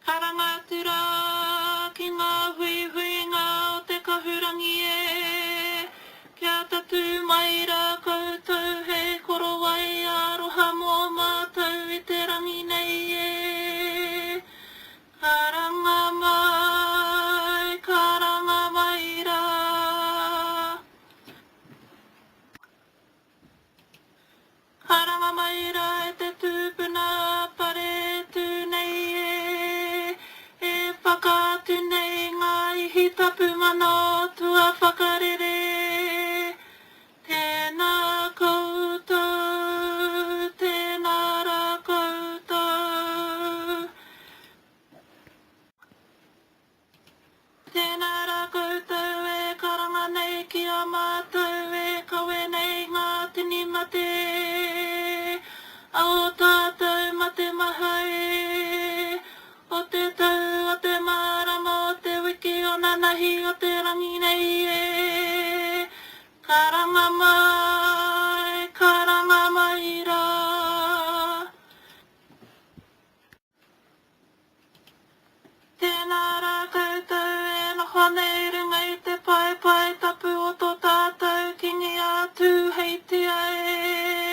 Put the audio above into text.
Karanga atu rā ki ngā huihuinga o te kahurangi e, kia tatū mai rā koutou hei korowai aroha mō mātou i te rangi nei e. Karanga mai, karanga mai rā. Karanga mai rā e te tūpuna pare tū nei e, e whakaatu nei ngā ihi tapu mana o tua whakarere. Tēnā koutou, tēnā rā koutou. Tēnā rā koutou e karanga nei ki a mātou e kawe nei ngā tini mate a ō tātou mate maha e, o te tau, o te marama, o te wiki, o nanahi, o te rangi nei e, karanga mai, karanga mai rā. Tēnā rā koutou e noho nei i runga i te paepae tapu o tō tātou Kingi a Tūheitia e.